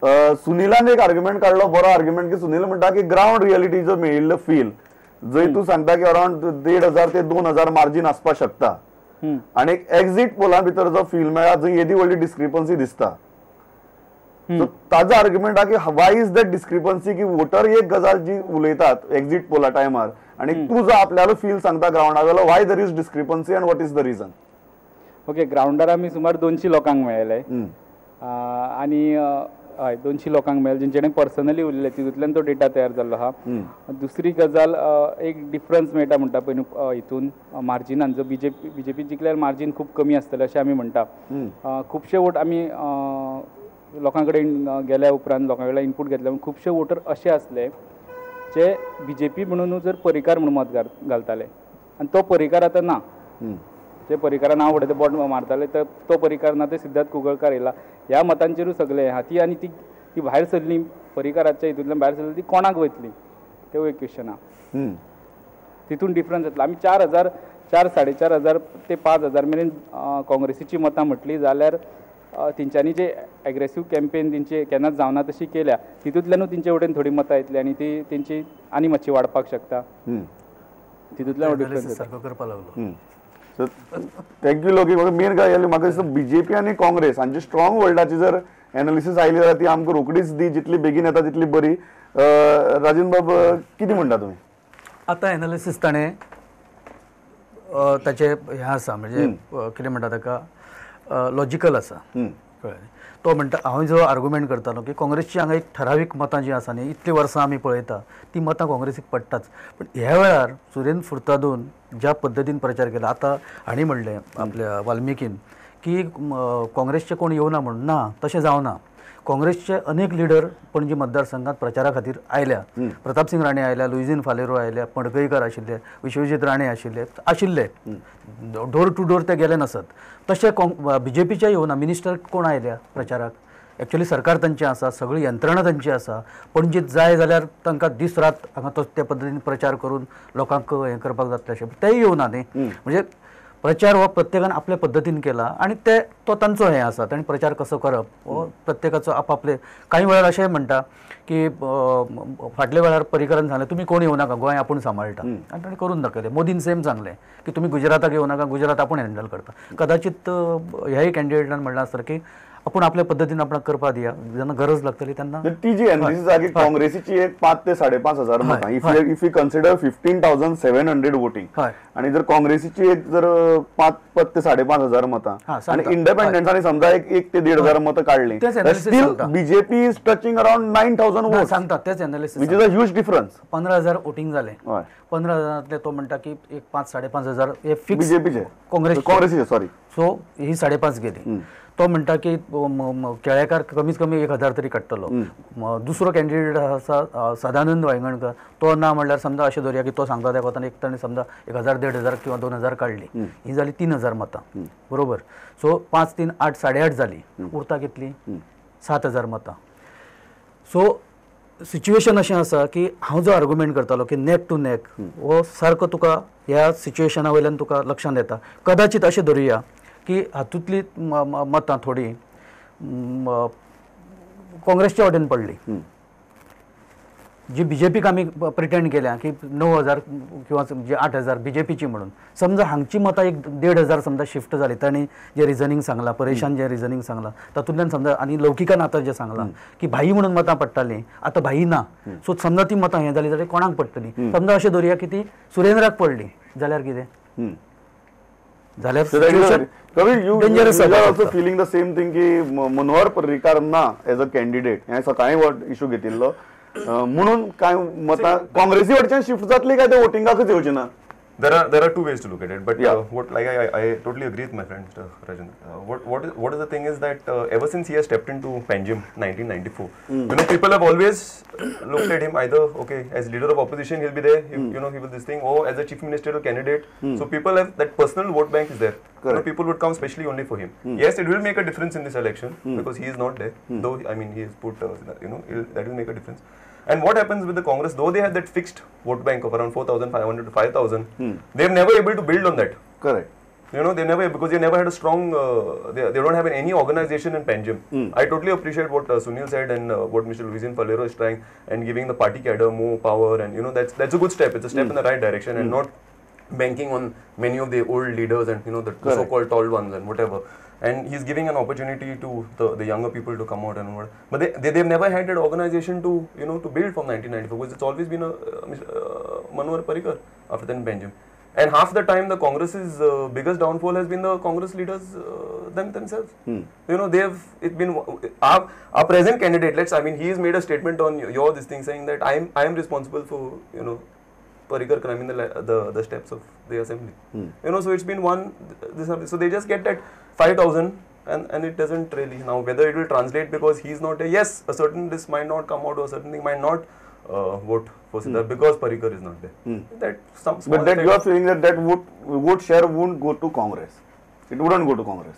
सुनीलान एक आर्ग्युमेंट काडलो, बरो आर्ग्युमेंट, की सुनील म्हणटा की ग्रावंड रियलिटी जो मेळिल्लो फील जंय तूं सांगता की अरावंड 1500 ते 2000 मार्जीन आसपाक शकता आनी एक्झिट पोला भितर जो फील मेळ्ळा जंय येदी व्हडली डिस्क्रिपन्सी दिसता. ताजो आर्ग्युमेंट आहा की वाय is that discrepancy, की वोटर एक गजाल जी उलयतात एक्झिट पोला टायमार आनी तूं जो आपल्यालो फील सांगता ग्रावंडा वेलो, why there is discrepancy and what is the reason? Okay, ग्रावंडार आमी सुमार 200 लोकांक मेळ्ळे आनी हय 200 लोकांक मेळ्ळे जेंचे कडेन पर्सनली उलयले, तितूंतल्यान तो डेटा तयार जाल्लो आहा. दुसरी गजाल, एक डिफरन्स मेळटा म्हणटा पळय न्हू हितून मार्जिनान, जो बीजेपी जिखल्यार मार्जीन खूब कमी आसतलें अशें आमी म्हणटा. खुबशे वोट आमी लोकां कडेन गेल्या उपरांत, लोकां कडल्यान इनपूट घेतल्या उपरांत खुबशे वोटर अशे आसले जे बीजेपी म्हणून जर पर्रीकार म्हणून मत घालताले आनी तो पर्रीकार आतां ना. जे पर्रीकारा नांव फुडें ते बोट मारताले तर तो पर्रीकार ना, ते सिद्धार्थ कुंकळकार येयला. ह्या मतांचेरूय सगळें आहा. ती आनी ती ती भायर सरली पर्रीकाराच्या हितूंतल्यान भायर सरली ती कोणाक वयतली तेवूय एक क्वेश्चन आहा. तितून डिफरन्स येतलो. आमी 4000, 4500 ते 5000 मेरेन काँग्रेसीची मतां म्हटली जाल्यार तेंच्यांनी जे एग्रेसीव कॅम्पेन तेंची केन्नाच जावना तशी केल्या तितूंतल्यानूय तेंचे वटेन थोडी मतां येतली आनी ती तेंची आनी मातशी वाडपाक शकता. तितूंतल्यान डिफरन्स सारको करपाक लागलो. Thank you Loki. मेन काय जालें म्हाका दिसता बीजेपी आनी काँग्रेस हांची स्ट्रॉंग वर्ल्डाची जर एनालिसीस आयली जाल्यार ती आमकां रोखडीच दी, जितली बेगीन येता तितली बरी. राजन बाब, कितें म्हणटा तुमी? आतां एनालिसीस ताणें ताचें हें आसा, म्हणजे कितें म्हणटा ताका, लॉजिकल आसा. कळ्ळें? तो म्हणटा हांव जो आर्ग्युमेंट करतालो की काँग्रेसची हांगा एक ठरावीक मतां जीं आसा न्ही, इतलीं वर्सां आमी पळयता ती मतां काँग्रेसीक पडटाच. पण ह्या वेळार सुरेंद्र फुर्तादून ज्या पद्दतीन प्रचार केला, आतां हांणी म्हणलें आपल्या वाल्मिकीन की काँग्रेसचे कोण येवना म्हणून, ना तशें जावना. काँग्रेसचे अनेक लिडर पणजी मतदारसंघात प्रचारा खातीर आयल्या. प्रतापसिंग राणे आयल्या, लुईझीन फालेरो आयल्या, मडकईकर आशिल्ले, विश्वजीत राणे आशिल्ले आशिल्ले डोर टू डोर ते गेले नासत. तशें बीजेपीचे येवना. मिनिस्टर कोण आयल्या प्रचाराक? एक्चुअली सरकार तांचें आसा, सगळी यंत्रणा तांची आसा. पणजीत जाय जाल्यार तांकां दीस रात हांगा तो ते पद्दतीन प्रचार करून लोकांक हें करपाक जातलें अशें, तेय येवना न्ही. म्हणजे प्रचार हो प्रत्येकान आपल्या पद्दतीन केला आनी ते तो तांचो हें आसा, तांणी प्रचार कसो करप हो प्रत्येकाचो आपापले. कांय वेळार अशें म्हणटा की फाटल्या वेळार पर्रीकरान सांगलें तुमी कोण येवं नाका, गोंय आपूण सांबाळटा, आनी ताणें करून दाखयलें. मोदीन सेम सांगलें की तुमी गुजराताक येवं नाका, गुजरात आपूण हँडल करता. कदाचित ह्याय कॅन्डिडेटान म्हणलां आसतलें की आपूण आपल्या पद्दतीन आपणाक करपाक दिया, जेन्ना गरज लागतली तेन्ना. ती जी एनालिसीस आहा की काँग्रेसीची एक 5 ते 5,500 मतां, if you consider 15,700 voting, आनी जर काँग्रेसीची एक जर 5 ते 5,500 मतां आनी इंडिपेंडंटांनी समजा 1 ते 1,500 मतां काडली, still BJP is touching around 9,000 vote. सांगता तेच analysis, which is a huge difference. 15,000 voting जालें, 15,000 तो म्हणटा की एक 5 5,500 हे फिक्स बीजेपीचे, काँग्रेसीचे, सॉरी. सो ही 5.5 गेली. तो म्हणटा की केळेकार कमीत कमी 1,000 तरी काडटलो. दुसरो कॅन्डिडेट आसा सदानंद वायंगणकर, तो ना म्हणल्यार समजा अशें धरया की तो सांगता त्या कोतान एक ताणें समजा 1,000 1,500 किंवा 2,000 काडली, ही जाली 3,000 मतां, बरोबर. सो 5 3 8 8.5 जाली, उरता कितली 7,000 मतां. सो सिच्युएशन अशें आसा की हांव जो आर्ग्युमेंट करतालो की नेक टू नेक हो सारको तुका ह्या सिच्युएशना वयल्यान तुका लक्षांत येता. कदाचित अशें धरुया की हातूंतली मतां थोडी काँग्रेसच्या वटेन पडली, जी बीजेपीक आमी प्रिटेंड केल्या की 9,000 किंवा जे 8,000 बीजेपीची म्हणून, समजा हांगची मतां एक 1,500 समजा शिफ्ट जाली, तांणी जे रिजनींग सांगलां, परेशान जे रिजनींग सांगलां तातूंतल्यान समजा, आनी लौकिकान आतां जें सांगलां की भाई म्हणून मतां पडटालीं, आतां भाई ना, सो समजा ती मतां हें जाली जाल्यार कोणाक पडटली? समजा अशें धरुया की ती सुरेंद्राक पडली जाल्यार कितें जाल्यार dangerous. Also feeling the same thing की मनोहर पर्रीकार ना एज अ कॅन्डिडेट, हें सकाळीं इशू घेतिल्लो म्हणून कांय मतां काँग्रेसी वटच्यान शिफ्ट जातली काय ते वोटिंगाकच येवची ना? There are two ways to look at it, but yeah. What like I totally agree with my friend Mr. Rajendra. What is the thing is that ever since he has stepped into Panjim 1994, you know, people have always looked at him either okay as leader of opposition he'll be there, he, you know, he will this thing, or as a chief ministerial candidate. So people have that personal vote bank is there. You know, people would come specially only for him. Yes, it will make a difference in this election because he is not there. Though I mean he has put you know, that will make a difference. And what happens with the Congress, though they had that fixed vote bank of around 4,500 to 5,000, they have never able to build on that. Correct. You know, they never, because they never had a strong, they don't have any organization in Panjim. I totally appreciate what Sunil said and what Mr. Luizinho Faleiro is trying and giving the party cadre more power, and you know, that's a good step. It's a step in the right direction and not banking on many of the old leaders and you know the so-called tall ones and whatever. And he's giving an opportunity to the younger people to come out and what. But they've never had that organization to, you know, to build from 1994, because it's always been a Manohar Parrikar after then Panjim. And half the time, the Congress's biggest downfall has been the Congress leaders themselves. You know, they have it been our present candidate. I mean, he has made a statement on your this thing saying that I am responsible for, you know, Parrikar climbing the steps of the assembly. You know, so it's been one this, so they just get that 5,000 and it doesn't really, now whether it will translate because he's not a, yes, a certain this might not come out or a certain thing might not vote for Siddharth because Parrikar is not there. That some small, but that you are feeling that vote share won't go to Congress. It wouldn't go to Congress.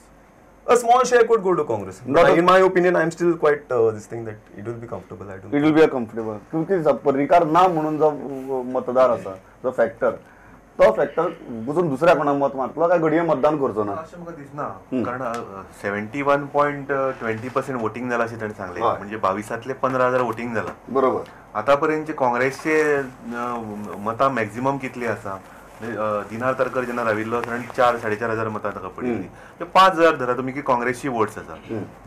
A small share could go to Congress. Not in my opinion, I am still quite this thing that it will be comfortable. I don't. It will be a comfortable. क्योंकि पर्रीकार ना म्हणून जो मतदार आसा, जो factor, तो factor वचून दुसऱ्या कोणाक मत मारतलो काय घडये मतदान करचो ना अशें म्हाका दिसना. कारण 71.20% वोटिंग जाला अशें ताणें सांगलें, म्हणजे 22 15,000 वोटिंग जाला. बरोबर. आतापर्यंत काँग्रेसचे मतां मॅक्झिमम कितली आसा? दिनार तारकर जेन्ना राविल्लो सादारण 4-4.5 हजार मतां ताका पडिल्ली. 5,000 धरा तुमी की काँग्रेसची वोट्स आसा.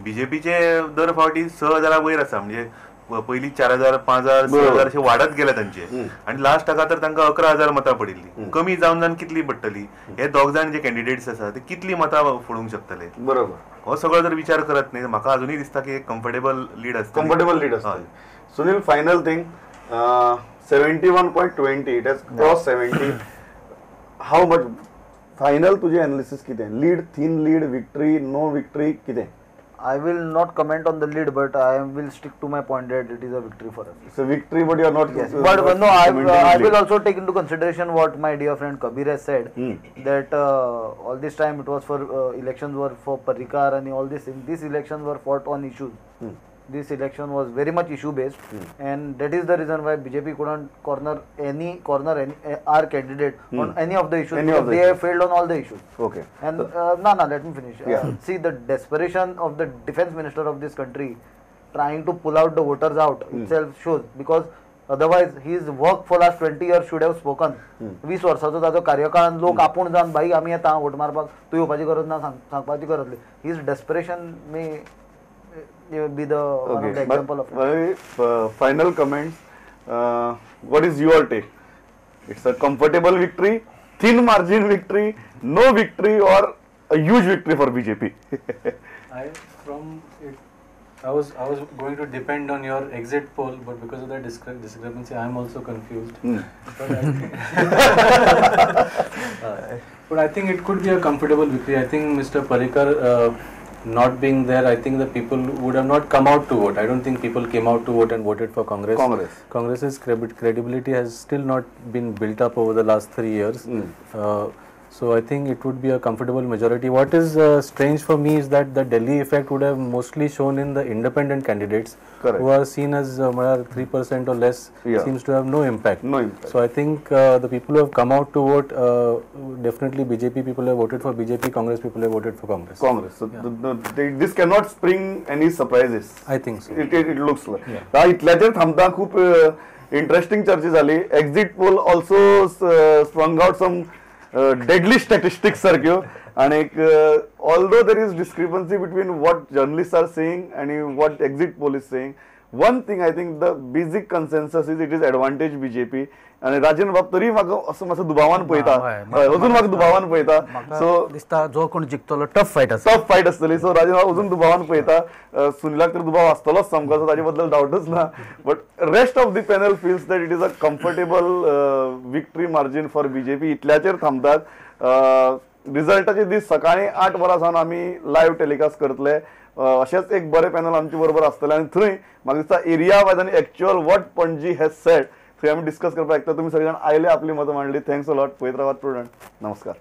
बीजेपीचे दर फावटी 6,000 वयर आसा, म्हणजे पयलीं 4,000, 5,000, 6,000 अशे वाडत गेले तांचे, आनी लास्टाक तर तांकां 11,000 मतां पडिल्ली. कमी जावन जावन कितली पडटली? हे दोग जाण जे कॅन्डिडेट्स आसा ते कितली मतां फोडूंक शकतले? बरोबर. हो सगळो जर विचार करत न्ही, म्हाका अजुनूय दिसता की एक कम्फर्टेबल लीड आसता. कम्फर्टेबल लीड आसता. Sunil, final thing, 71.20, it has cross 70. How much final तुझे एनालिसिस कितें? Lead, thin lead, victory, no victory कितें? I will not comment on the lead, but I will stick to my point that it is a victory for us. It's a victory, but you are not. Yes, but no, I will also take into consideration what my dear friend Kabir has said, that all this time it was for elections were for Parrikar and all these things. These elections were fought on issues. This election was very much issue based, and that is the reason why BJP couldn't corner any our candidate on any of the issues. They have failed on all the issues. Okay. And no, let me finish. Yeah. See, the desperation of the defense minister of this country trying to pull out the voters out itself shows, because otherwise his work for last 20 years should have spoken. 20 वर्साचो ताजो कार्यकाळान लोक आपूण जावन भाई आमी येता vote मारपाक, तूं येवपाची गरज ना सांगपाची गरज न्ही. His desperation may be the one of the example of it. Final comments. What is your take? It's a comfortable victory, thin margin victory, no victory, or a huge victory for BJP? I was going to depend on your exit poll, but because of that discrepancy, I am also confused. But I think it could be a comfortable victory. I think Mr. Parrikar not being there, I think the people would have not come out to vote. I don't think people came out to vote and voted for Congress. Congress's credibility has still not been built up over the last 3 years. So I think it would be a comfortable majority. What is strange for me is that the Delhi effect would have mostly shown in the independent candidates, Correct. Who are seen as 3% or less, seems to have no impact. No impact. So I think the people who have come out to vote, definitely BJP people have voted for BJP, Congress people have voted for Congress. Congress. So this cannot spring any surprises. I think so. It looks like. इतल्याचेर थांबता. खूप interesting चर्चा झाली. Exit poll also sprung out some deadly statistics सारख्यो, आणि although there is discrepancy between what journalist are saying आणि what exit poll is saying, one thing I think the basic consensus is it is advantage BJP. आनी राजन बाब तरी म्हाका असो मातसो दुबावान पळयता, अजून म्हाका दुबावान पळयता. सो दिसता जो कोण जिखतलो टफ फायट आसा, टफ फायट आसतली. सो राजन बाब अजून दुबावान पळयता, सुनिलाक तर दुबाव आसतलोच सामको, सो ताजे बद्दल डावटच ना. But rest of the panel feels that it is a comfortable victory margin for BJP. इतल्याचेर थांबतात. रिजल्टाचे दीस सकाळी 8 वरां सावन आमी लायव्ह टेलिकास्ट करतले. अशेंच एक बरें पॅनल आमचे बरोबर आसतलें आनी थंय म्हाका दिसता एरिया वायज आनी actual what Panaji has said थंय आमी डिस्कस करपाक शकता. तुमी सगळे जाण आयले, आपली मतां मांडली. Thanks a lot. पळयत रावात प्रुडंट. नमस्कार.